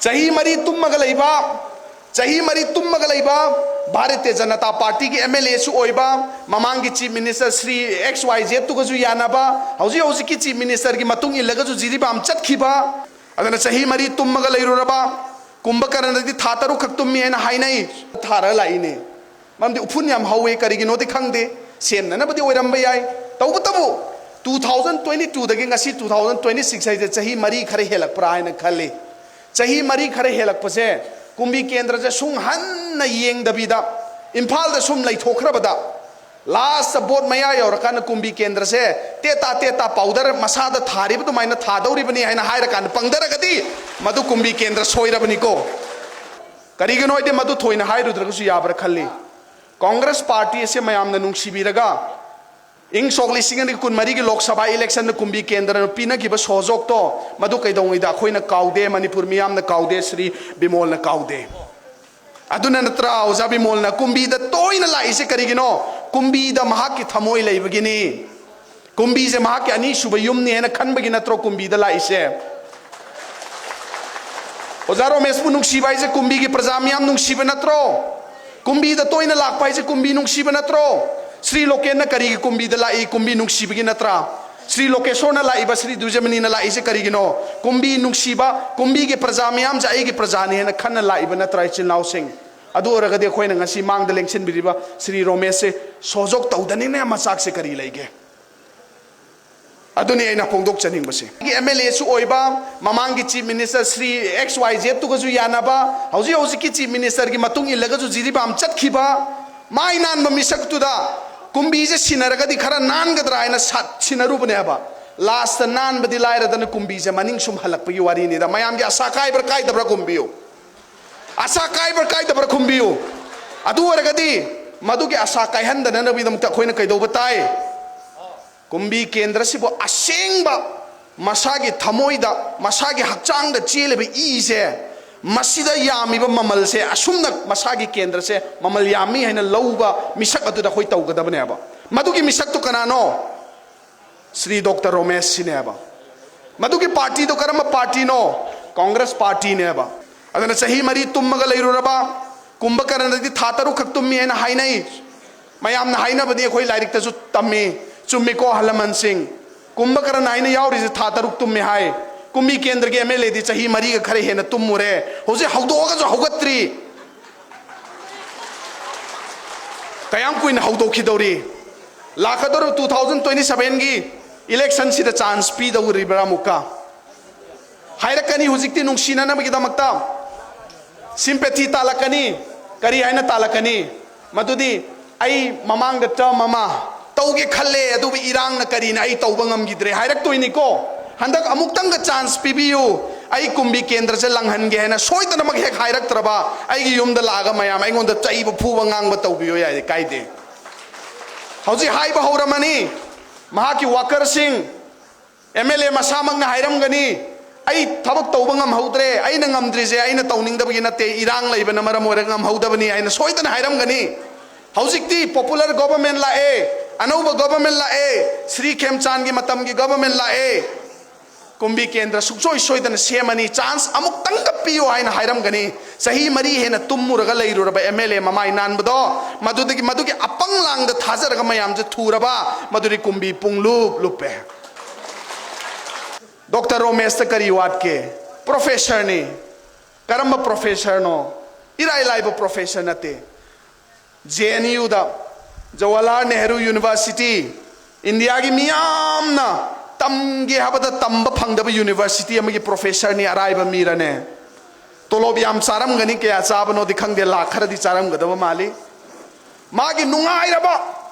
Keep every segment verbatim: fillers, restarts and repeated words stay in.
ꯆꯍꯤ ꯃꯔꯤ ꯇꯨꯝꯃꯒ ꯂꯩꯕ, ꯆꯍꯤ ꯃꯔꯤ ꯇꯨꯝꯃꯒ ꯂꯩꯕ, ꯚꯥꯔꯇꯤꯌ ꯖꯅꯇꯥ ꯄꯥꯔꯇꯤꯒꯤ ꯑꯦꯝ ꯑꯦꯜ ꯑꯦꯁꯨ ꯑꯣꯏꯕ, ꯃꯃꯥꯡꯒꯤ chief minister Shri X Y ꯖꯦꯠꯇꯨꯒꯁꯨ ꯌꯥꯅꯕ, ꯍꯧꯖꯤꯛ ꯍꯧꯖꯤꯛꯀꯤ ꯆꯤꯐ ꯃꯤꯅꯤꯁꯇꯔꯒꯤ ꯃꯇꯨꯡ ꯏꯜꯂꯒꯁꯨ ꯖꯤꯔꯤꯕꯥꯝ ꯆꯠꯈꯤꯕ, ꯑꯗꯨꯅ ꯆꯍꯤ ꯃꯔꯤ ꯇꯨꯝꯃꯒ ꯂꯩꯔꯨꯔꯕ, ꯀꯨꯝꯚꯀꯔꯅꯗꯤ ꯊꯥ ꯇꯔꯨꯛ ꯈꯛ ꯇꯨꯝꯃꯤ ꯍꯥꯏꯅ ꯍꯥꯏꯅꯩ꯫ ꯊꯥꯔꯒ ꯂꯥꯛꯏꯅꯦ꯫ ꯃꯔꯝꯗꯤ ꯎꯐꯨꯟ ꯌꯥꯝ ꯍꯧꯋꯦ, ꯀꯔꯤꯒꯤꯅꯣꯗꯤ ꯈꯪꯗꯦ꯫ ꯁꯦꯝꯅꯅꯕꯗꯤ ꯑꯣꯏꯔꯝꯕ ꯌꯥꯏ꯫ ꯇꯧꯕꯇꯕꯨ, ꯇꯨ ꯊꯥꯎꯖꯟ ꯇ꯭ꯋꯦꯟꯇꯤ ꯇꯨꯗꯒꯤ ꯉꯁꯤ ꯇꯨ ꯊꯥꯎꯖꯟ ꯇ꯭ꯋꯦꯟꯇꯤ ꯁꯤꯛꯁ ꯍꯥꯏꯁꯦ ꯆꯍꯤ ꯃꯔꯤ ꯈꯔ ꯍꯦꯜꯂꯛꯄ꯭ꯔꯥ ꯍꯥꯏꯅ ꯈꯜꯂꯤ꯫ ꯆꯍꯤ ꯃꯔꯤ ꯈꯔ ꯍꯦꯜꯂꯛꯄꯁꯦ, ꯀꯨꯝꯕꯤ ꯀꯦꯟꯗ꯭ꯔꯁꯦ ꯁꯨꯝ ꯍꯟꯅ ꯌꯦꯡꯗꯕꯤꯗ ꯏꯝꯐꯥꯜꯗ ꯁꯨꯝ ꯂꯩꯊꯣꯛꯈ꯭ꯔꯕꯗ, ꯂꯥꯁꯇ ꯚꯣꯠ ꯃꯌꯥ ꯌꯧꯔꯀꯥꯟꯗ ꯀꯨꯝꯕꯤ ꯀꯦꯟꯗ꯭ꯔꯁꯦ ꯇꯦꯇꯥ ꯇꯦꯇꯥ ꯄꯥꯎꯗꯔ ꯃꯁꯥꯗ ꯊꯥꯔꯤꯕ ꯑꯗꯨꯃꯥꯏꯅ ꯊꯥꯗꯧꯔꯤꯕꯅꯤ ꯍꯥꯏꯅ ꯍꯥꯏꯔꯀꯥꯟꯗ ꯄꯪꯊꯔꯒꯗꯤ, ꯃꯗꯨ ꯀꯨꯝꯕꯤ ꯀꯦꯟꯗ꯭ꯔ ꯁꯣꯏꯔꯕꯅꯤꯀꯣ꯫ ꯀꯔꯤꯒꯤꯅꯣ ꯍꯥꯏꯗꯤ, ꯃꯗꯨ ꯊꯣꯏꯅ ꯍꯥꯏꯔꯨꯗ꯭ꯔꯒꯁꯨ ꯌꯥꯕ꯭ꯔꯥ ꯈꯜꯂꯤ꯫ ꯀꯣꯡꯒ꯭ꯔꯦꯁ ꯄꯥꯔꯇꯤ ꯑꯁꯦ ꯃꯌꯥꯝꯅ ꯅꯨꯡꯁꯤꯕꯤꯔꯒ, ꯏꯪ ꯁꯣꯛ ꯂꯤꯁꯤꯡ ꯑꯅꯤ ꯀꯨꯟꯃꯔꯤꯒꯤ ꯂꯣꯛ ꯁꯚꯥ ꯏꯂꯦꯛꯁꯟꯗ ꯀꯨꯝꯕꯤ ꯀꯦꯟꯗ꯭ꯔꯅ ꯄꯤꯅꯈꯤꯕ ꯁꯣꯍꯣꯖꯣꯛꯇꯣ, ꯃꯗꯨ ꯀꯩꯗꯧꯉꯩꯗ ꯑꯩꯈꯣꯏꯅ ꯀꯥꯎꯗꯦ, ꯃꯅꯤꯄꯨꯔ ꯃꯤꯌꯥꯝꯅ ꯀꯥꯎꯗꯦ, ꯁ꯭ꯔꯤ ꯕꯤꯃꯣꯜꯅ ꯀꯥꯎꯗꯦ꯫ ꯑꯗꯨꯅ ꯅꯠꯇ꯭ꯔꯥ ꯑꯣꯖꯥ ꯕꯤꯃꯣꯜꯅ ꯀꯨꯝꯕꯤꯗ ꯇꯣꯏꯅ ꯂꯥꯛꯏꯁꯦ ꯀꯔꯤꯒꯤꯅꯣ? ꯀꯨꯝꯕꯤꯗ ꯃꯍꯥꯛꯀꯤ ꯊꯃꯣꯏ ꯂꯩꯕꯒꯤꯅꯤ꯫ ꯀꯨꯝꯕꯤꯁꯦ ꯃꯍꯥꯛꯀꯤ ꯑꯅꯤꯁꯨꯕ ꯌꯨꯝꯅꯤ ꯍꯥꯏꯅ ꯈꯟꯕꯒꯤ ꯅꯠꯇ꯭ꯔꯣ ꯀꯨꯝꯕꯤꯗ ꯂꯥꯛꯏꯁꯦ? ꯑꯣꯖꯥ ꯔꯣꯃꯦꯁꯄꯨ ꯅꯨꯡꯁꯤꯕ ꯍꯥꯏꯁꯦ ꯀꯨꯝꯕꯤꯒꯤ ꯄ꯭ꯔꯖꯥ ꯃꯤꯌꯥꯝ ꯅꯨꯡꯁꯤꯕ ꯅꯠꯇ꯭ꯔꯣ? ꯀꯨꯝꯕꯤꯗ ꯇꯣꯏꯅ ꯂꯥꯛꯄ ꯍꯥꯏꯁꯦ ꯀꯨꯝꯕꯤ ꯅꯨꯡꯁꯤꯕ ꯅꯠꯇ꯭ꯔꯣ? ꯁ꯭ꯔꯤ ꯂꯣꯀꯦꯟꯅ ꯀꯔꯤꯒꯤ ꯀꯨꯝꯕꯤꯗ ꯂꯥꯛꯏ? ꯀꯨꯝꯕꯤ ꯅꯨꯡꯁꯤꯕꯒꯤ ꯅꯠꯇ꯭ꯔꯥ? ꯁ꯭ꯔꯤ ꯂꯣꯀꯦꯁꯣꯔꯅ ꯂꯥꯛꯏꯕ, ꯁ꯭ꯔꯤ ꯗꯨꯖꯃꯅꯤꯅ ꯂꯥꯛꯏꯁꯦ ꯀꯔꯤꯒꯤꯅꯣ? ꯀꯨꯝꯕꯤ ꯅꯨꯡꯁꯤꯕ, ꯀꯨꯝꯕꯤꯒꯤ ꯄ꯭ꯔꯖꯥ ꯃꯤꯌꯥꯝꯁꯦ ꯑꯩꯒꯤ ꯄ꯭ꯔꯖꯥꯅꯤ ꯍꯥꯏꯅ ꯈꯟꯅ ꯂꯥꯛꯏꯕ ꯅꯠꯇ꯭ꯔꯥ, ꯏꯆꯤꯜ ꯏꯅꯥꯎꯁꯤꯡ? ꯑꯗꯨ ꯑꯣꯏꯔꯒꯗꯤ ꯑꯩꯈꯣꯏꯅ ꯉꯁꯤ ꯃꯥꯡꯗ ꯂꯦꯡꯁꯤꯟꯕꯤꯔꯤꯕ ꯁ꯭ꯔꯤ ꯔꯣꯃꯦꯁꯁꯦ ꯁꯣꯍꯣꯖꯣꯛ ꯇꯧꯗꯅꯤꯡꯉꯥꯏ ꯃꯆꯥꯛꯁꯦ ꯀꯔꯤ ꯂꯩꯒꯦ? ꯑꯗꯨꯅꯤ ꯑꯩꯅ ꯐꯣꯡꯗꯣꯛꯆꯅꯤꯡꯕꯁꯦ꯫ ꯑꯦꯝ ꯑꯦꯜ ꯑꯦꯁꯨ ꯑꯣꯏꯕ, ꯃꯃꯥꯡꯒꯤ chief minister Shri X Y ꯖꯦꯠꯇꯨꯒꯁꯨ ꯌꯥꯅꯕ, ꯍꯧꯖꯤꯛ ꯍꯧꯖꯤꯛꯀꯤ ꯆꯤꯐ ꯃꯤꯅꯤꯁꯇꯔꯒꯤ ꯃꯇꯨꯡ ꯏꯜꯂꯒꯁꯨ ꯖꯤꯔꯤꯕꯥꯝ ꯆꯠꯈꯤꯕ, ꯃꯥꯏ ꯅꯥꯟꯕ ꯃꯤꯁꯛꯇꯨꯗ ꯀꯨꯝꯕꯤꯁꯦ ꯁꯤꯟꯅꯔꯒꯗꯤ ꯈꯔ ꯅꯥꯟꯒꯗ꯭ꯔꯥ ꯍꯥꯏꯅ ꯁꯥꯠ-, ꯁꯤꯟꯅꯔꯨꯕꯅꯦꯕ꯫ ꯂꯥꯁꯇ ꯅꯥꯟꯕꯗꯤ ꯂꯥꯏꯔꯗꯅ ꯀꯨꯝꯕꯤꯁꯦ ꯃꯅꯤꯡ ꯁꯨꯝ ꯍꯜꯂꯛꯄꯒꯤ ꯋꯥꯔꯤꯅꯤꯗ꯫ ꯃꯌꯥꯝꯒꯤ ꯑꯁꯥ ꯀꯥꯏꯕ꯭ꯔꯥ ꯀꯥꯏꯗꯕ꯭ꯔꯥ ꯈꯨꯝꯕꯤꯌꯨ꯫ ꯑꯁꯥ ꯀꯥꯏꯕ꯭ꯔꯥ ꯀꯥꯏꯗꯕ꯭ꯔꯥ ꯈꯨꯝꯕꯤꯌꯨ꯫ ꯑꯗꯨ ꯑꯣꯏꯔꯒꯗꯤ ꯃꯗꯨꯒꯤ ꯑꯁꯥ ꯀꯥꯏꯍꯟꯗꯅꯕꯒꯤꯗꯃꯛꯇ ꯑꯩꯈꯣꯏꯅ ꯀꯩꯗꯧꯕ ꯇꯥꯏ? ꯀꯨꯝꯕꯤ ꯀꯦꯟꯗ꯭ꯔꯁꯤꯕꯨ ꯑꯁꯦꯡꯕ ꯃꯁꯥꯒꯤ ꯊꯃꯣꯏꯗ, ꯃꯁꯥꯒꯤ ꯍꯛꯆꯥꯡꯗ ꯆꯦꯜꯂꯤꯕ ꯏꯁꯦ, ꯃꯁꯤꯗ ꯌꯥꯝꯃꯤꯕ ꯃꯃꯜꯁꯦ, ꯑꯁꯨꯝꯅ ꯃꯁꯥꯒꯤ ꯀꯦꯟꯗ꯭ꯔꯁꯦ ꯃꯃꯜ ꯌꯥꯝꯃꯤ ꯍꯥꯏꯅ ꯂꯧꯕ ꯃꯤꯁꯛ ꯑꯗꯨꯗ ꯑꯩꯈꯣꯏ ꯇꯧꯒꯗꯕꯅꯦꯕ꯫ ꯃꯗꯨꯒꯤ ꯃꯤꯁꯛꯇꯨ ꯀꯅꯥꯅꯣ? ꯁ꯭ꯔꯤ ꯗꯣꯛꯇꯔ ꯔꯣꯃꯦꯁ ꯁꯤꯅꯦꯕ꯫ ꯃꯗꯨꯒꯤ ꯄꯥꯔꯇꯤꯗꯣ ꯀꯔꯝꯕ ꯄꯥꯔꯇꯤꯅꯣ? ꯀꯣꯡꯒ꯭ꯔꯦꯁ ꯄꯥꯔꯇꯤꯅꯦꯕ꯫ ꯑꯗꯨꯅ ꯆꯍꯤ ꯃꯔꯤ ꯇꯨꯝꯃꯒ ꯂꯩꯔꯨꯔꯕ, ꯀꯨꯝꯚꯀꯔꯅꯗꯤ ꯊꯥ ꯇꯔꯨꯛ ꯈꯛ ꯇꯨꯝꯃꯤ ꯍꯥꯏꯅ ꯍꯥꯏꯅꯩ꯫ ꯃꯌꯥꯝꯅ ꯍꯥꯏꯅꯕꯗꯤ ꯑꯩꯈꯣꯏ ꯂꯥꯏꯔꯤꯛꯇꯁꯨ ꯇꯝꯃꯤ꯫ ꯆꯨꯝꯃꯤꯀꯣ, ꯑꯍꯜ ꯂꯃꯟꯁꯤꯡ? ꯀꯨꯝꯚꯀꯔꯅ ꯍꯥꯏꯅ ꯌꯥꯎꯔꯤꯁꯦ ꯊꯥ ꯇꯔꯨꯛ ꯇꯨꯝꯃꯤ ꯍꯥꯏ꯫ ꯀꯨꯝꯕꯤ ꯀꯦꯟꯗ꯭ꯔꯒꯤ ꯑꯦꯝ ꯑꯦꯜ ꯑꯦꯗꯤ ꯆꯍꯤ ꯃꯔꯤꯒ ꯈꯔ ꯍꯦꯟꯅ ꯇꯨꯝꯃꯨꯔꯦ, ꯍꯧꯖꯤꯛ ꯍꯧꯗꯣꯛꯑꯒꯁꯨ ꯍꯧꯒꯠꯇ꯭ꯔꯤ꯫ ꯀꯌꯥꯝ ꯀꯨꯏꯅ ꯍꯧꯗꯣꯛꯈꯤꯗꯧꯔꯤ? ꯂꯥꯛꯀꯗꯧꯔꯤꯕ ꯇꯨ ꯊꯥꯎꯖꯟ ꯇ꯭ꯋꯦꯟꯇꯤ ꯁꯚꯦꯟꯒꯤ ꯏꯂꯦꯛꯁꯟꯁꯤꯗ ꯆꯥꯟꯁ ꯄꯤꯗꯧꯔꯤꯕ꯭ꯔꯥ ꯑꯃꯨꯛꯀ? ꯍꯥꯏꯔꯛꯀꯅꯤ ꯍꯧꯖꯤꯛꯇꯤ ꯅꯨꯡꯁꯤꯅꯅꯕꯒꯤꯗꯃꯛꯇ꯫ ꯁꯤꯝꯄꯦꯊꯤ ꯇꯥꯜꯂꯛꯀꯅꯤ꯫ ꯀꯔꯤ ꯍꯥꯏꯅ ꯇꯥꯜꯂꯛꯀꯅꯤ? ꯃꯗꯨꯗꯤ ꯑꯩ ꯃꯃꯥꯡꯗ ꯇꯔꯝ ꯑꯃ ꯇꯧꯒꯦ ꯈꯜꯂꯦ, ꯑꯗꯨꯕꯨ ꯏꯔꯥꯡꯅ ꯀꯔꯤꯅ ꯑꯩ ꯇꯧꯕ ꯉꯝꯈꯤꯗ꯭ꯔꯦ ꯍꯥꯏꯔꯛꯇꯣꯏꯅꯤꯀꯣ꯫ ꯍꯟꯗꯛ ꯑꯃꯨꯛꯇꯪꯒ ꯆꯥꯟꯁ ꯄꯤꯕꯤꯌꯨ, ꯑꯩ ꯀꯨꯝꯕꯤ ꯀꯦꯟꯗ꯭ꯔꯁꯦ ꯂꯪꯍꯟꯒꯦ ꯍꯥꯏꯅ ꯁꯣꯏꯗꯅꯃꯛ ꯍꯦꯛ ꯍꯥꯏꯔꯛꯇ꯭ꯔꯕ, ꯑꯩꯒꯤ ꯌꯨꯝꯗ ꯂꯥꯛꯑꯒ ꯃꯌꯥꯝ ꯑꯩꯉꯣꯟꯗ ꯆꯩꯕ, ꯐꯨꯕ, ꯉꯥꯡꯕ ꯇꯧꯕꯤꯌꯨ ꯌꯥꯏ, ꯀꯥꯏꯗꯦ꯫ ꯍꯧꯖꯤꯛ ꯍꯥꯏꯕ ꯍꯧꯔꯝꯃꯅꯤ꯫ ꯃꯍꯥꯛꯀꯤ ꯋꯥꯀꯔꯁꯤꯡ, ꯑꯦꯝ ꯑꯦꯜ ꯑꯦ ꯃꯁꯥꯃꯛꯅ ꯍꯥꯏꯔꯝꯒꯅꯤ, "ꯑꯩ ꯊꯕꯛ ꯇꯧꯕ ꯉꯝꯍꯧꯗ꯭ꯔꯦ, ꯑꯩꯅ ꯉꯝꯗ꯭ꯔꯤꯁꯦ ꯑꯩꯅ ꯇꯧꯅꯤꯡꯗꯕꯒꯤ ꯅꯠꯇꯦ, ꯏꯔꯥꯡ ꯂꯩꯕꯅ ꯃꯔꯝ ꯑꯣꯏꯔꯒ ꯉꯝꯍꯧꯗꯕꯅꯤ" ꯍꯥꯏꯅ ꯁꯣꯏꯗꯅ ꯍꯥꯏꯔꯝꯒꯅꯤ꯫ ꯍꯧꯖꯤꯛꯇꯤ ꯄꯣꯄꯨꯂꯔ ꯒꯣꯚꯔꯟꯃꯦꯟ ꯂꯥꯛꯑꯦ, ꯑꯅꯧꯕ ꯒꯣꯚꯔꯟꯃꯦꯟ ꯂꯥꯛꯑꯦ, ꯁ꯭ꯔꯤ ꯈꯦꯝꯆꯥꯟꯒꯤ ꯃꯇꯝꯒꯤ ꯒꯣꯚꯔꯟꯃꯦꯟ ꯂꯥꯛꯑꯦ, ꯀꯨꯝꯕꯤ ꯀꯦꯟꯗ꯭ꯔ ꯁꯨꯡꯁꯣꯏ ꯁꯣꯏꯗꯅ ꯁꯦꯝꯃꯅꯤ, ꯆꯥꯟꯁ ꯑꯃꯨꯛꯇꯪꯒ ꯄꯤꯌꯣ ꯍꯥꯏꯅ ꯍꯥꯏꯔꯝꯒꯅꯤ꯫ ꯆꯍꯤ ꯃꯔꯤ ꯍꯦꯟꯅ ꯇꯨꯝꯃꯨꯔꯒ ꯂꯩꯔꯨꯔꯕ ꯑꯦꯝ ꯑꯦꯜ ꯑꯦ ꯃꯃꯥꯏ ꯅꯥꯟꯕꯗꯣ, ꯃꯗꯨꯗꯒꯤ, ꯃꯗꯨꯒꯤ ꯑꯄꯪ ꯂꯥꯡꯗ ꯊꯥꯖꯔꯒ ꯃꯌꯥꯝꯁꯦ ꯊꯨꯔꯕ, ꯃꯗꯨꯗꯤ ꯀꯨꯝꯕꯤ ꯄꯨꯡꯂꯨꯞ ꯂꯨꯞꯄꯦ꯫ ꯗꯣꯛꯇꯔ ꯔꯣꯃꯦꯁꯇ ꯀꯔꯤ ꯋꯥꯠꯀꯦ? ꯄ꯭ꯔꯣꯐꯦꯁꯔꯅꯤ꯫ ꯀꯔꯝꯕ ꯄ꯭ꯔꯣꯐꯦꯁꯔꯅꯣ? ꯏꯔꯥꯏ ꯂꯥꯏꯕ ꯄ꯭ꯔꯣꯐꯦꯁꯔ ꯅꯠꯇꯦ꯫ ꯖꯦ ꯑꯦꯟ ꯌꯨꯗ, ꯖꯋꯥꯍꯔꯂꯥꯜ ꯅꯦꯍꯔꯨ ꯌꯨꯅꯤꯚꯔꯁꯤꯇꯤ, ꯏꯟꯗꯤꯌꯥꯒꯤ ꯃꯤꯌꯥꯝꯅ ꯇꯝꯒꯦ ꯍꯥꯏꯕꯗ ꯇꯝꯕ ꯐꯪꯗꯕ ꯌꯨꯅꯤꯚꯔꯁꯤꯇꯤ ꯑꯃꯒꯤ ꯄ꯭ꯔꯣꯐꯦꯁꯔꯅꯤ, ꯑꯔꯥꯏꯕ ꯃꯤꯔꯅꯦ꯫ ꯇꯣꯂꯣꯞ ꯌꯥꯝ ꯆꯥꯔꯝꯒꯅꯤ, ꯀꯌꯥ ꯆꯥꯕꯅꯣꯗꯤ ꯈꯪꯗꯦ, ꯂꯥꯛ ꯈꯔꯗꯤ ꯆꯥꯔꯝꯒꯗꯕ ꯃꯥꯜꯂꯤ꯫ ꯃꯥꯒꯤ ꯅꯨꯡꯉꯥꯏꯔꯕ,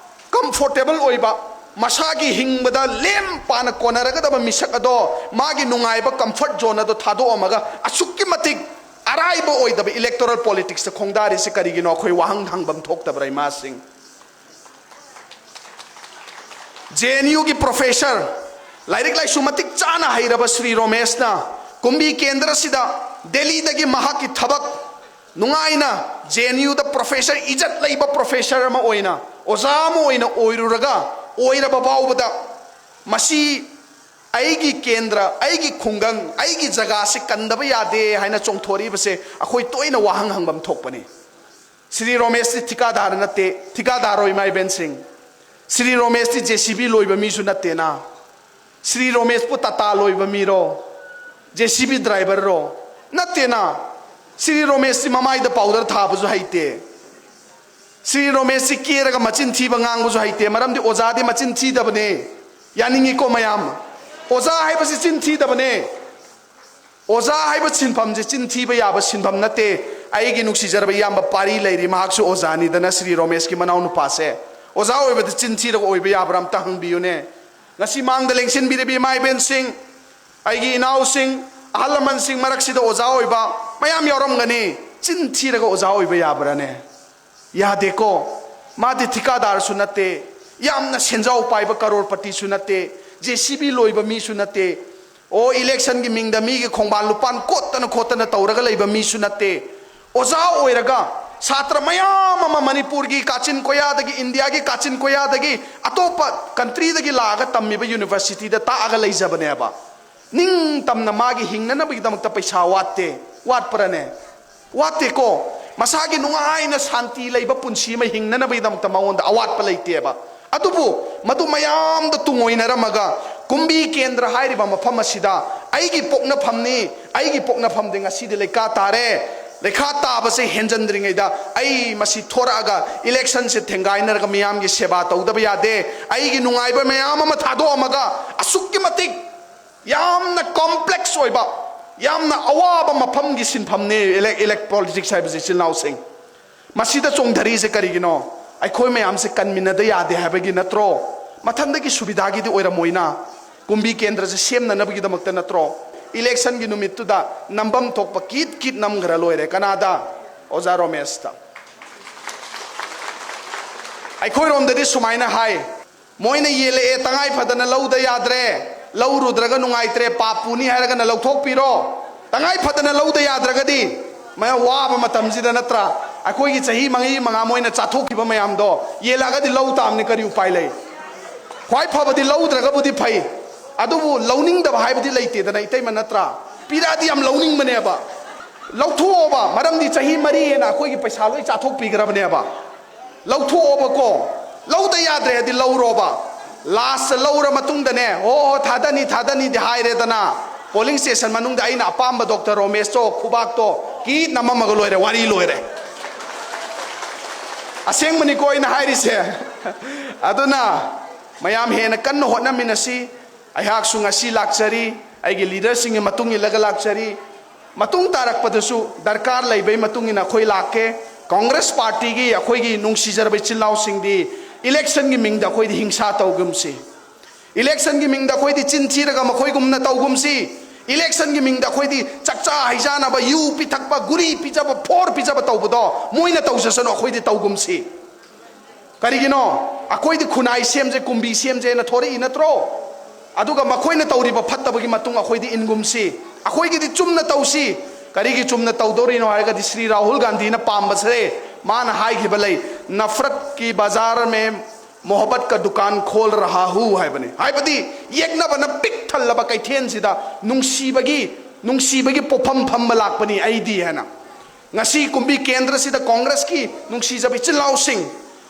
ꯀꯝꯐꯣꯔꯇꯦꯕꯜ ꯑꯣꯏꯕ, ꯃꯁꯥꯒꯤ ꯍꯤꯡꯕꯗ ꯂꯦꯝ ꯄꯥꯅ ꯀꯣꯟꯅꯔꯒꯗꯕ ꯃꯤꯁꯛ ꯑꯗꯣ, ꯃꯥꯒꯤ ꯅꯨꯡꯉꯥꯏꯕ ꯀꯝꯐꯔꯠ ꯖꯣꯟ ꯑꯗꯣ ꯊꯥꯗꯣꯛꯑꯝꯃꯒ, ꯑꯁꯨꯛꯀꯤ ꯃꯇꯤꯛ ꯑꯔꯥꯏꯕ ꯑꯣꯏꯗꯕ ꯏꯂꯦꯛꯇꯣꯔꯦꯜ ꯄꯣꯂꯤꯇꯤꯛꯁꯇ ꯈꯣꯡꯗꯥꯔꯤꯁꯤ ꯀꯔꯤꯒꯤꯅꯣ? ꯑꯩꯈꯣꯏ ꯋꯥꯍꯪ ꯍꯪꯐꯝ ꯊꯣꯛꯇꯕ꯭ꯔꯥ, ꯏꯃꯥꯁꯤꯡ? ꯖꯦ ꯑꯦꯟ ꯌꯨꯒꯤ ꯄ꯭ꯔꯣꯐꯦꯁꯔ, ꯂꯥꯏꯔꯤꯛ ꯂꯥꯏꯁꯨ ꯃꯇꯤꯛ ꯆꯥꯅ ꯍꯩꯔꯕ ꯁ꯭ꯔꯤ ꯔꯣꯃꯦꯁꯅ ꯀꯨꯝꯕꯤ ꯀꯦꯟꯗ꯭ꯔꯁꯤꯗ ꯗꯦꯜꯂꯤꯗꯒꯤ ꯃꯍꯥꯛꯀꯤ ꯊꯕꯛ ꯅꯨꯡꯉꯥꯏꯅ ꯖꯦ ꯑꯦꯟ ꯌꯨꯗ ꯄ꯭ꯔꯣꯐꯦꯁꯔ, ꯏꯖꯠ ꯂꯩꯕ ꯄ꯭ꯔꯣꯐꯦꯁꯔ ꯑꯃ ꯑꯣꯏꯅ, ꯑꯣꯖꯥ ꯑꯃ ꯑꯣꯏꯅ ꯑꯣꯏꯔꯨꯔꯒ, ꯑꯣꯏꯔꯕ ꯐꯥꯎꯕꯗ ꯃꯁꯤ ꯑꯩꯒꯤ ꯀꯦꯟꯗ꯭ꯔ, ꯑꯩꯒꯤ ꯈꯨꯡꯒꯪ, ꯑꯩꯒꯤ ꯖꯒꯥꯁꯤ ꯀꯟꯗꯕ ꯌꯥꯗꯦ ꯍꯥꯏꯅ ꯆꯣꯡꯊꯣꯔꯛꯏꯕꯁꯦ ꯑꯩꯈꯣꯏ ꯇꯣꯏꯅ ꯋꯥꯍꯪ ꯍꯪꯐꯝ ꯊꯣꯛꯄꯅꯤ꯫ ꯁ꯭ꯔꯤ ꯔꯣꯃꯦꯁꯇꯤ ꯊꯤꯀꯥꯗꯥꯔ ꯅꯠꯇꯦ, ꯊꯤꯀꯥꯗꯥꯔ ꯍꯣꯏ ꯏꯃꯥ ꯏꯕꯦꯟꯁꯤꯡ꯫ ꯁ꯭ꯔꯤ ꯔꯣꯃꯦꯁꯇꯤ ꯖꯦ ꯁꯤ ꯕꯤ ꯂꯣꯏꯕ ꯃꯤꯁꯨ ꯅꯠꯇꯦꯅ꯫ ꯁ꯭ꯔꯤ ꯔꯣꯃꯦꯁꯄꯨ ꯇꯥꯇꯥ ꯂꯣꯏꯕ ꯃꯤꯔꯣ? J C B ꯗ꯭ꯔꯥꯏꯚꯔꯔꯣ? ꯅꯠꯇꯦꯅ꯫ ꯁ꯭ꯔꯤ ꯔꯣꯃꯦꯁꯇꯤ ꯃꯃꯥꯏꯗ ꯄꯥꯎꯗꯔ ꯊꯥꯕꯁꯨ ꯍꯩꯇꯦ꯫ ꯁ꯭ꯔꯤ ꯔꯣꯃꯦꯁꯁꯤ ꯀꯦꯔꯒ ꯃꯆꯤꯟ ꯊꯤꯕ ꯉꯥꯡꯕꯁꯨ ꯍꯩꯇꯦ, ꯃꯔꯝꯗꯤ ꯑꯣꯖꯥꯗꯤ ꯃꯆꯤꯟ ꯊꯤꯗꯕꯅꯦ꯫ ꯌꯥꯅꯤꯡꯉꯤꯀꯣ ꯃꯌꯥꯝ? ꯑꯣꯖꯥ ꯍꯥꯏꯕꯁꯤ ꯆꯤꯟ ꯊꯤꯗꯕꯅꯦ꯫ ꯑꯣꯖꯥ ꯍꯥꯏꯕ ꯁꯤꯟꯐꯝꯁꯤ ꯆꯤꯟ ꯊꯤꯕ ꯌꯥꯕ ꯁꯤꯟꯐꯝ ꯅꯠꯇꯦ꯫ ꯑꯩꯒꯤ ꯅꯨꯡꯁꯤꯖꯔꯕ ꯏꯌꯥꯝꯕ ꯄꯥꯔꯤ ꯂꯩꯔꯤ, ꯃꯍꯥꯛꯁꯨ ꯑꯣꯖꯥꯅꯤꯗꯅ, ꯁ꯭ꯔꯤ ꯔꯣꯃꯦꯁꯀꯤ ꯃꯅꯥꯎ ꯅꯨꯄꯥꯁꯦ꯫ ꯑꯣꯖꯥ ꯑꯣꯏꯕꯗ ꯆꯤꯟ ꯊꯤꯔꯒ ꯑꯣꯏꯕ ꯌꯥꯕ꯭ꯔꯥ? ꯑꯝꯇ ꯍꯪꯕꯤꯌꯨꯅꯦ꯫ ꯉꯁꯤ ꯃꯥꯡꯗ ꯂꯦꯡꯁꯤꯟꯕꯤꯔꯕꯤ ꯏꯃꯥ ꯏꯕꯦꯟꯁꯤꯡ, ꯑꯩꯒꯤ ꯏꯅꯥꯎꯁꯤꯡ, ꯑꯍꯜ ꯂꯃꯟꯁꯤꯡ ꯃꯔꯛꯁꯤꯗ ꯑꯣꯖꯥ ꯑꯣꯏꯕ ꯃꯌꯥꯝ ꯌꯥꯎꯔꯝꯒꯅꯤ꯫ ꯆꯤꯟ ꯊꯤꯔꯒ ꯑꯣꯖꯥ ꯑꯣꯏꯕ ꯌꯥꯕ꯭ꯔꯥꯅꯦ? ꯌꯥꯗꯦꯀꯣ꯫ ꯃꯥꯗꯤ ꯊꯤꯀꯥꯗꯥꯔꯁꯨ ꯅꯠꯇꯦ, ꯌꯥꯝꯅ ꯁꯦꯟꯖꯥꯎ ꯄꯥꯏꯕ ꯀꯔꯣꯔꯄꯇꯤꯁꯨ ꯅꯠꯇꯦ, ꯖꯦ ꯁꯤ ꯕꯤ ꯂꯣꯏꯕ ꯃꯤꯁꯨ ꯅꯠꯇꯦ꯫ ꯑꯣ, ꯏꯂꯦꯛꯁꯟꯒꯤ ꯃꯤꯡꯗ ꯃꯤꯒꯤ ꯈꯣꯡꯕꯥꯟ ꯂꯨꯄꯥꯟ ꯀꯣꯠꯇꯅ ꯈꯣꯠꯇꯅ ꯇꯧꯔꯒ ꯂꯩꯕ ꯃꯤꯁꯨ ꯅꯠꯇꯦ꯫ ꯑꯣꯖꯥ ꯑꯣꯏꯔꯒ ꯁꯥꯇ꯭ꯔ ꯃꯌꯥꯝ ꯑꯃ ꯃꯅꯤꯄꯨꯔꯒꯤ ꯀꯥꯆꯤꯟ ꯀꯣꯌꯥꯗꯒꯤ, ꯏꯟꯗꯤꯌꯥꯒꯤ ꯀꯥꯆꯤꯟ ꯀꯣꯌꯥꯗꯒꯤ, ꯑꯇꯣꯞꯄ ꯀꯟꯇ꯭ꯔꯤꯗꯒꯤ ꯂꯥꯛꯑꯒ ꯇꯝꯃꯤꯕ ꯌꯨꯅꯤꯚꯔꯁꯤꯇꯤꯗ ꯇꯥꯛꯑꯒ ꯂꯩꯖꯕꯅꯦꯕ꯫ ꯅꯤꯡꯇꯝꯅ ꯃꯥꯒꯤ ꯍꯤꯡꯅꯅꯕꯒꯤꯗꯃꯛꯇ ꯄꯩꯁꯥ ꯋꯥꯠꯇꯦ꯫ ꯋꯥꯠꯄ꯭ꯔꯅꯦ? ꯋꯥꯠꯇꯦꯀꯣ꯫ ꯃꯁꯥꯒꯤ ꯅꯨꯡꯉꯥꯏꯅ ꯁꯥꯟꯇꯤ ꯂꯩꯕ ꯄꯨꯟꯁꯤ ꯑꯃ ꯍꯤꯡꯅꯅꯕꯒꯤꯗꯃꯛꯇ ꯃꯉꯣꯟꯗ ꯑꯋꯥꯠꯄ ꯂꯩꯇꯦꯕ꯫ ꯑꯗꯨꯕꯨ ꯃꯗꯨ ꯃꯌꯥꯝꯗ ꯇꯨꯡꯑꯣꯏꯅꯔꯝꯃꯒ ꯀꯨꯝꯕꯤ ꯀꯦꯟꯗ꯭ꯔ ꯍꯥꯏꯔꯤꯕ ꯃꯐꯝ ꯑꯁꯤꯗ ꯑꯩꯒꯤ ꯄꯣꯛꯅꯐꯝꯅꯤ, ꯑꯩꯒꯤ ꯄꯣꯛꯅꯐꯝꯗꯤ ꯉꯁꯤꯗꯤ ꯂꯩꯈꯥ ꯇꯥꯔꯦ, ꯂꯩꯈꯥ ꯇꯥꯕꯁꯦ ꯍꯦꯟꯖꯟꯗ꯭ꯔꯤꯉꯩꯗ ꯑꯩ ꯃꯁꯤ ꯊꯣꯔꯛꯑꯒ ꯏꯂꯦꯛꯁꯟꯁꯦ ꯊꯦꯡꯒꯥꯏꯅꯔꯒ ꯃꯤꯌꯥꯝꯒꯤ ꯁꯦꯕꯥ ꯇꯧꯗꯕ ꯌꯥꯗꯦ꯫ ꯑꯩꯒꯤ ꯅꯨꯡꯉꯥꯏꯕ ꯃꯌꯥꯝ ꯑꯃ ꯊꯥꯗꯣꯛꯑꯝꯃꯒ ꯑꯁꯨꯛꯀꯤ ꯃꯇꯤꯛ ꯌꯥꯝꯅ ꯀꯣꯝꯄ꯭ꯂꯦꯛꯁ ꯑꯣꯏꯕ, ꯌꯥꯝꯅ ꯑꯋꯥꯕ ꯃꯐꯝꯒꯤ ꯁꯤꯟꯐꯝꯅꯤ ꯏꯂꯦꯛ ꯏꯂꯦꯛ ꯄꯣꯂꯤꯇꯤꯛꯁ ꯍꯥꯏꯕꯁꯦ, ꯏꯆꯤꯜ ꯏꯅꯥꯎꯁꯤꯡ꯫ ꯃꯁꯤꯗ ꯆꯣꯡꯊꯔꯤꯁꯦ ꯀꯔꯤꯒꯤꯅꯣ? ꯑꯩꯈꯣꯏ ꯃꯌꯥꯝꯁꯦ ꯀꯟꯃꯤꯟꯅꯗ ꯌꯥꯗꯦ ꯍꯥꯏꯕꯒꯤ ꯅꯠꯇ꯭ꯔꯣ? ꯃꯊꯟꯗꯒꯤ ꯁꯨꯕꯤꯗꯥꯒꯤꯗꯤ ꯑꯣꯏꯔꯝꯃꯣꯏꯅ꯫ ꯀꯨꯝꯕꯤ ꯀꯦꯟꯗ꯭ꯔꯁꯦ ꯁꯦꯝꯅꯅꯕꯒꯤꯗꯃꯛꯇ ꯅꯠꯇ꯭ꯔꯣ? ꯏꯂꯦꯛꯁꯟꯒꯤ ꯅꯨꯃꯤꯠꯇꯨꯗ ꯅꯝꯐꯝ ꯊꯣꯛꯄ ꯀꯤꯠ ꯀꯤꯠ ꯅꯝꯈ꯭ꯔ ꯂꯣꯏꯔꯦ꯫ ꯀꯅꯥꯗ? ꯑꯣꯖꯥ ꯔꯣꯃꯦꯁꯇ꯫ ꯑꯩꯈꯣꯏꯔꯣꯝꯗꯗꯤ ꯁꯨꯃꯥꯏꯅ ꯍꯥꯏ, ꯃꯣꯏꯅ ꯌꯦꯜꯂꯛꯑꯦ, ꯇꯉꯥꯏ ꯐꯗꯅ ꯂꯧꯗ ꯌꯥꯗ꯭ꯔꯦ, ꯂꯧꯔꯨꯗ꯭ꯔꯒ ꯅꯨꯡꯉꯥꯏꯇ꯭ꯔꯦ, ꯄꯥꯞ ꯄꯨꯅꯤ ꯍꯥꯏꯔꯒꯅ ꯂꯧꯊꯣꯛꯄꯤꯔꯣ꯫ ꯇꯉꯥꯏ ꯐꯗꯅ ꯂꯧꯗ ꯌꯥꯗ꯭ꯔꯒꯗꯤ, ꯃꯌꯥꯝ ꯋꯥꯕ ꯃꯇꯝꯁꯤꯗ ꯅꯠꯇ꯭ꯔꯥ, ꯑꯩꯈꯣꯏꯒꯤ ꯆꯍꯤ ꯃꯔꯤ ꯃꯉꯥ ꯃꯣꯏꯅ ꯆꯥꯊꯣꯛꯈꯤꯕ ꯃꯌꯥꯝꯗꯣ ꯌꯦꯜꯂꯛꯑꯒꯗꯤ ꯂꯧ ꯇꯥꯕꯅꯤ, ꯀꯔꯤ ꯎꯄꯥꯏ ꯂꯩ? ꯈ꯭ꯋꯥꯏ ꯐꯕꯗꯤ ꯂꯧꯗ꯭ꯔꯒꯕꯨꯗꯤ ꯐꯩ, ꯑꯗꯨꯕꯨ ꯂꯧꯅꯤꯡꯗꯕ ꯍꯥꯏꯕꯗꯤ ꯂꯩꯇꯦꯗꯅ, ꯏꯇꯩꯃ, ꯅꯠꯇ꯭ꯔꯥ? ꯄꯤꯔꯛꯑꯗꯤ ꯌꯥꯝ ꯂꯧꯅꯤꯡꯕꯅꯦꯕ꯫ ꯂꯧꯊꯣꯛꯑꯣꯕ, ꯃꯔꯝꯗꯤ ꯆꯍꯤ ꯃꯔꯤ ꯍꯦꯟꯅ ꯑꯩꯈꯣꯏꯒꯤ ꯄꯩꯁꯥ ꯂꯣꯏ ꯆꯥꯊꯣꯛꯄꯤꯈ꯭ꯔꯕꯅꯦꯕ꯫ ꯂꯧꯊꯣꯛꯑꯣꯕꯀꯣ, ꯂꯧꯗ ꯌꯥꯗ꯭ꯔꯦ ꯍꯥꯏꯗꯤ ꯂꯧꯔꯣꯕ꯫ ꯂꯥꯁꯇ ꯂꯧꯔ ꯃꯇꯨꯡꯗꯅꯦ, "ꯍꯣ ꯍꯣ, ꯊꯥꯗꯅꯤ, ꯊꯥꯗꯅꯤꯗꯤ" ꯍꯥꯏꯔꯦꯗꯅ, ꯄꯣꯂꯤꯡ ꯁ꯭ꯇꯦꯁꯟ ꯃꯅꯨꯡꯗ ꯑꯩꯅ ꯑꯄꯥꯝꯕ ꯗꯣꯛꯇꯔ ꯔꯣꯃꯦꯁꯇꯣ, ꯈꯨꯕꯥꯛꯇꯣ ꯀꯤꯠ ꯅꯝꯃꯝꯃꯒ ꯂꯣꯏꯔꯦ, ꯋꯥꯔꯤ ꯂꯣꯏꯔꯦ꯫ ꯑꯁꯦꯡꯕꯅꯤꯀꯣ ꯑꯩꯅ ꯍꯥꯏꯔꯤꯁꯦ꯫ ꯑꯗꯨꯅ ꯃꯌꯥꯝ ꯍꯦꯟꯅ ꯀꯟꯅ ꯍꯣꯠꯅꯃꯤꯟꯅꯁꯤ꯫ ꯑꯩꯍꯥꯛꯁꯨ ꯉꯁꯤ ꯂꯥꯛꯆꯔꯤ, ꯑꯩꯒꯤ ꯂꯤꯗꯔꯁꯤꯡꯒꯤ ꯃꯇꯨꯡ ꯏꯜꯂꯒ ꯂꯥꯛꯆꯔꯤ꯫ ꯃꯇꯨꯡ ꯇꯥꯔꯛꯄꯗꯁꯨ ꯗꯔꯀꯥꯔ ꯂꯩꯕꯩ ꯃꯇꯨꯡ ꯏꯟꯅ ꯑꯩꯈꯣꯏ ꯂꯥꯛꯀꯦ꯫ ꯀꯪꯒ꯭ꯔꯦꯁ ꯄꯥꯔꯇꯤꯒꯤ ꯑꯩꯈꯣꯏꯒꯤ ꯅꯨꯡꯁꯤꯖꯔꯕ ꯏꯆꯤꯜ ꯏꯅꯥꯎꯁꯤꯡꯗꯤ, ꯏꯂꯦꯛꯁꯟꯒꯤ ꯃꯤꯡꯗ ꯑꯩꯈꯣꯏꯗꯤ ꯍꯤꯡꯁꯥ ꯇꯧꯒꯨꯝꯁꯤ, ꯏꯂꯦꯛꯁꯟꯒꯤ ꯃꯤꯡꯗ ꯑꯩꯈꯣꯏꯗꯤ ꯆꯤꯟ ꯊꯤꯔꯒ ꯃꯈꯣꯏꯒꯨꯝꯅ ꯇꯧꯒꯨꯝꯁꯤ, ꯏꯂꯦꯛꯁꯟꯒꯤ ꯃꯤꯡꯗ ꯑꯩꯈꯣꯏꯗꯤ ꯆꯥꯛꯆꯥ ꯍꯩꯖꯥꯅꯕ, ꯌꯨ ꯄꯤꯊꯛꯄ, ꯒꯨꯔꯤ ꯄꯤꯖꯕ, ꯐꯣꯔ ꯄꯤꯖꯕ ꯇꯧꯕꯗꯣ ꯃꯣꯏꯅ ꯇꯧꯖꯁꯅꯨ, ꯑꯩꯈꯣꯏꯗꯤ ꯇꯧꯒꯨꯝꯁꯤ꯫ ꯀꯔꯤꯒꯤꯅꯣ? ꯑꯩꯈꯣꯏꯗꯤ ꯈꯨꯟꯅꯥꯏ ꯁꯦꯝꯁꯦ, ꯀꯨꯝꯕꯤ ꯁꯦꯝꯁꯦꯅ ꯊꯣꯔꯛꯏ ꯅꯠꯇ꯭ꯔꯣ? ꯑꯗꯨꯒ ꯃꯈꯣꯏꯅ ꯇꯧꯔꯤꯕ ꯐꯠꯇꯕꯒꯤ ꯃꯇꯨꯡ ꯑꯩꯈꯣꯏꯗꯤ ꯏꯟꯒꯨꯝꯁꯤ, ꯑꯩꯈꯣꯏꯒꯤꯗꯤ ꯆꯨꯝꯅ ꯇꯧꯁꯤ꯫ ꯀꯔꯤꯒꯤ ꯆꯨꯝꯅ ꯇꯧꯗꯧꯔꯤꯅꯣ ꯍꯥꯏꯔꯒꯗꯤ, ꯁ꯭ꯔꯤ ꯔꯥꯍꯨꯜ ꯒꯥꯟꯙꯤꯅ ꯄꯥꯝꯕꯁꯦ, ꯃꯥꯅ ꯍꯥꯏꯈꯤꯕ ꯂꯩ, "ꯅꯐꯔꯠ ꯀꯤ ꯕꯖꯥꯔ ꯃꯦ ꯃꯣꯍꯕꯠ ꯀ ꯗꯨꯀꯥꯟ ꯈꯣꯜ ꯔꯍꯥ ꯍꯨ" ꯍꯥꯏꯕꯅꯤ꯫ ꯍꯥꯏꯕꯗꯤ, ꯌꯦꯛꯅꯕꯅ ꯄꯤꯛ ꯊꯜꯂꯕ ꯀꯩꯊꯦꯜꯁꯤꯗ ꯅꯨꯡꯁꯤꯕꯒꯤ, ꯅꯨꯡꯁꯤꯕꯒꯤ ꯄꯣꯠꯐꯝ ꯐꯝꯕ ꯂꯥꯛꯄꯅꯤ ꯑꯩꯗꯤ ꯍꯥꯏꯅ꯫ ꯉꯁꯤ ꯀꯨꯝꯕꯤ ꯀꯦꯟꯗ꯭ꯔꯁꯤꯗ ꯀꯣꯡꯒ꯭ꯔꯦꯁꯀꯤ ꯅꯨꯡꯁꯤꯖꯕ ꯏꯆꯤꯜ ꯏꯅꯥꯎꯁꯤꯡ,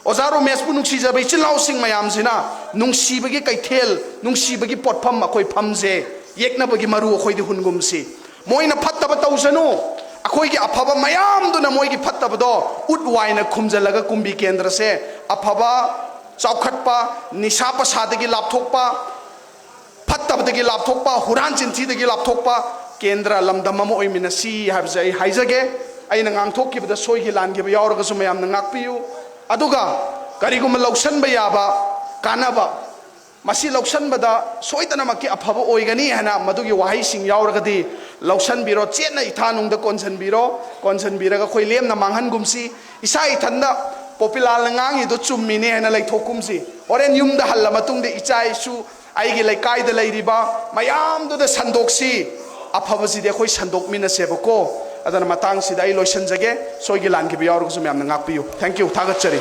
ꯑꯣꯖꯥ ꯔꯣꯃꯦꯁꯄꯨ ꯅꯨꯡꯁꯤꯖꯕ ꯏꯆꯤꯜ ꯏꯅꯥꯎꯁꯤꯡ ꯃꯌꯥꯝꯁꯤꯅ ꯅꯨꯡꯁꯤꯕꯒꯤ ꯀꯩꯊꯦꯜ, ꯅꯨꯡꯁꯤꯕꯒꯤ ꯄꯣꯠꯐꯝ ꯑꯩꯈꯣꯏ ꯐꯝꯖꯦ, ꯌꯦꯛꯅꯕꯒꯤ ꯃꯔꯨ ꯑꯩꯈꯣꯏꯗꯤ ꯍꯨꯟꯒꯨꯝꯁꯤ꯫ ꯃꯣꯏꯅ ꯐꯠꯇꯕ ꯇꯧꯁꯅꯨ, ꯑꯩꯈꯣꯏꯒꯤ ꯑꯐꯕ ꯃꯌꯥꯝꯗꯨꯅ ꯃꯣꯏꯒꯤ ꯐꯠꯇꯕꯗꯣ ꯎꯠ ꯋꯥꯏꯅ ꯈꯨꯝꯖꯤꯜꯂꯒ ꯀꯨꯝꯕꯤ ꯀꯦꯟꯗ꯭ꯔꯁꯦ ꯑꯐꯕ, ꯆꯥꯎꯈꯠꯄ, ꯅꯤꯁꯥ ꯄꯁꯥꯗꯒꯤ ꯂꯥꯞꯊꯣꯛꯄ, ꯐꯠꯇꯕꯗꯒꯤ ꯂꯥꯞꯊꯣꯛꯄ, ꯍꯨꯔꯥꯟ ꯆꯤꯟꯊꯤꯗꯒꯤ ꯂꯥꯞꯊꯣꯛꯄ ꯀꯦꯟꯗ꯭ꯔ ꯂꯝꯗꯝ ꯑꯃ ꯑꯣꯏꯃꯤꯟꯅꯁꯤ ꯍꯥꯏꯕꯁꯦ ꯑꯩ ꯍꯥꯏꯖꯒꯦ꯫ ꯑꯩꯅ ꯉꯥꯡꯊꯣꯛꯈꯤꯕꯗ ꯁꯣꯏꯈꯤ ꯂꯥꯟꯈꯤꯕ ꯌꯥꯎꯔꯒꯁꯨ ꯃꯌꯥꯝꯅ ꯉꯥꯛꯄꯤꯌꯨ꯫ ꯑꯗꯨꯒ ꯀꯔꯤꯒꯨꯝꯕ ꯂꯧꯁꯟꯕ ꯌꯥꯕ ꯀꯥꯟꯅꯕ, ꯃꯁꯤ ꯂꯧꯁꯟꯕꯗ ꯁꯣꯏꯗꯅꯃꯛꯀꯤ ꯑꯐꯕ ꯑꯣꯏꯒꯅꯤ ꯍꯥꯏꯅ ꯃꯗꯨꯒꯤ ꯋꯥꯍꯩꯁꯤꯡ ꯌꯥꯎꯔꯒꯗꯤ ꯂꯧꯁꯟꯕꯤꯔꯣ, ꯆꯦꯠꯅ ꯏꯊꯥ ꯅꯨꯡꯗ ꯀꯣꯟꯁꯤꯟꯕꯤꯔꯣ, ꯀꯣꯟꯁꯤꯟꯕꯤꯔꯒ ꯑꯩꯈꯣꯏ ꯂꯦꯝꯅ ꯃꯥꯡꯍꯟꯒꯨꯝꯁꯤ꯫ ꯏꯁꯥ ꯏꯊꯟꯗ ꯄꯣꯄꯤꯂꯥꯜꯅ ꯉꯥꯡꯉꯤꯗꯣ ꯆꯨꯝꯃꯤꯅꯦ ꯍꯥꯏꯅ ꯂꯩꯊꯣꯛꯀꯨꯝꯁꯤ꯫ ꯍꯣꯔꯦꯟ ꯌꯨꯝꯗ ꯍꯜꯂ ꯃꯇꯨꯡꯗ ꯏꯆꯥ ꯏꯁꯨ, ꯑꯩꯒꯤ ꯂꯩꯀꯥꯏꯗ ꯂꯩꯔꯤꯕ ꯃꯌꯥꯝꯗꯨꯗ ꯁꯟꯗꯣꯛꯁꯤ꯫ ꯑꯐꯕꯁꯤꯗꯤ ꯑꯩꯈꯣꯏ ꯁꯟꯗꯣꯛꯃꯤꯟꯅꯁꯦꯕꯀꯣ꯫ ꯑꯗꯨꯅ ꯃꯇꯥꯡꯁꯤꯗ ꯑꯩ ꯂꯣꯏꯁꯤꯟꯖꯒꯦ꯫ ꯁꯣꯏꯈꯤ ꯂꯥꯟꯈꯤꯕ ꯌꯥꯎꯔꯒꯁꯨ ꯃꯌꯥꯝꯅ ꯉꯥꯛꯄꯤꯌꯨ꯫ Thank you꯫ ꯊꯥꯒꯠꯆꯔꯤ꯫